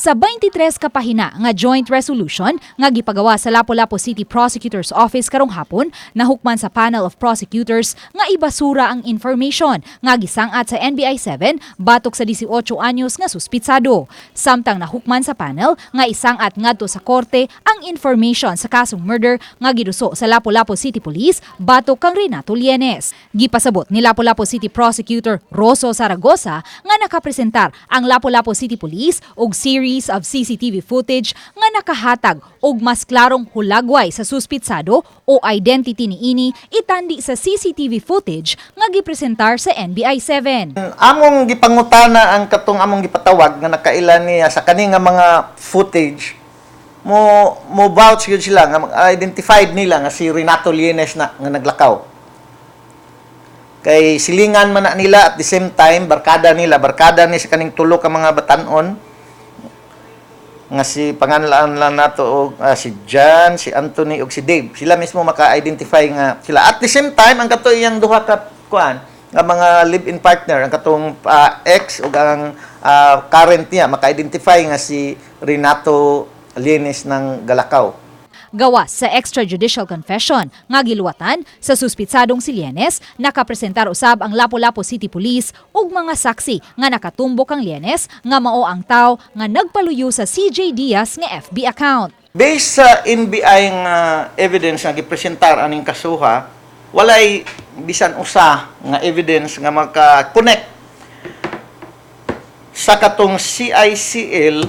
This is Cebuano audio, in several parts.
Sa 23 ka pahina nga joint resolution nga gipagawa sa Lapu-Lapu City Prosecutor's Office karong hapon, nahukman sa panel of prosecutors nga ibasura ang information nga gisangat sa NBI 7 batok sa 18 anyos nga suspitsado. Samtang nahukman sa panel nga isangat ngadto sa korte ang information sa kasong murder nga giduso sa Lapu-Lapu City Police batok kang Renato Lienes. Gipasabot ni Lapu-Lapu City Prosecutor Roso Zaragoza nga nakapresentar ang Lapu-Lapu City Police og series of CCTV footage nga nakahatag og mas klarong hulagway sa suspitsado o identity niini itandi sa CCTV footage nga gipresentar sa NBI 7. Among gipangutana ang katong among gipatawag nga nakaila niya sa kani nga mga footage, mo mo vouch gyud sila nga identified nila nga si Renato Lienes na nga naglakaw. Kay silingan man na nila, at the same time barkada nila, barkada ni sa kaning tulo ka mga batan-on nga si panganlaan lang nato og si John, si Anthony ug si Dave. Sila mismo maka-identify nga sila. At the same time, ang kato iyang duha ka kuan nga mga live-in partner, ang katong ex ug ang current niya, maka-identify nga si Renato Lienes ng Galakaw. Gawas sa extrajudicial confession nga giluwatan sa suspitsadong si Lienes, nakapresentar usab ang Lapu-Lapu City Police ug mga saksi nga nakatumbok kang Lienes nga mao ang tawo nga nagpaluyo sa CJ Diaz nga FB account. Based sa NBI nga evidence nga gipresentar aning kasuha, walay bisan usa nga evidence nga maka-connect sa katong CICL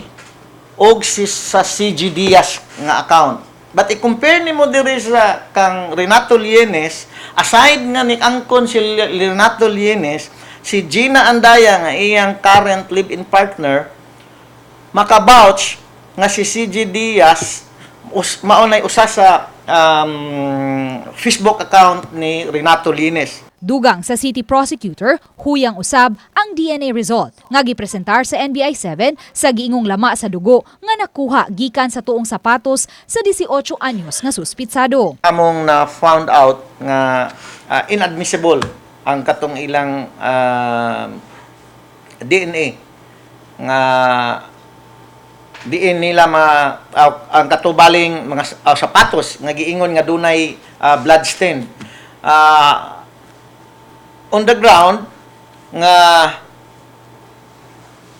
og si sa CG Diaz nga account. But i-compare nimo diri sa kang Renato Lienes, aside nga ni angkon si Renato Lienes, si Gina Andaya nga iyang current live-in partner, makavouch nga si CG Diaz mao nay usa sa Facebook account ni Renato Lienes. Dugang sa city prosecutor, huyang usab ang DNA result nga gipresentar sa NBI 7 sa giingong lama sa dugo nga nakuha gikan sa tuong sapatos sa 18 anyos nga suspitsado. Among na found out nga inadmissible ang katong ilang DNA nga diin nila ma ang katubaling mga sapatos nga giingon nga dunay blood stain on the ground nga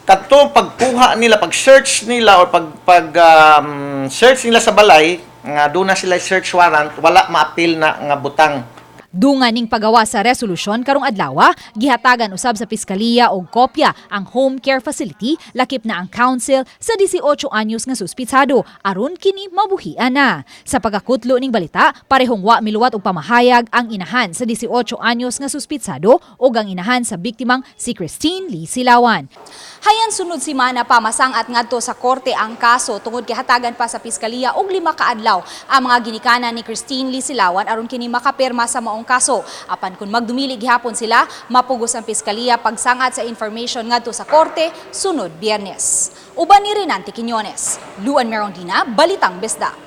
kadto pagkuha nila, pag search nila or pag pag search nila sa balay nga duna sila search warrant, wala maapil na nga butang. Dungan ning pagawa sa resolusyon karong adlaw, gihatagan usab sa piskalya og kopya ang home care facility lakip na ang counsel sa 18 anyos nga suspitsado aron kini mabuhian na. Sa pagkakutlo ning balita, parehong wa miluwat og pamahayag ang inahan sa 18 anyos nga suspitsado ug ang inahan sa biktimang si Christine Lee Silawan. Hayan sunod simana pa masangat ngadto sa korte ang kaso tungod kay hatagan pa sa piskalya og 5 ka adlaw ang mga ginikanan ni Christine Lee Silawan aron kini makapirma sa maong kaso. Apan kung magdumili gihapon sila, mapugos ang piskalya pagsangat sa information ngadto sa korte sunod Biyernes. Uban ni Renante Quiñones, Luan Merondina, Balitang Bisdak.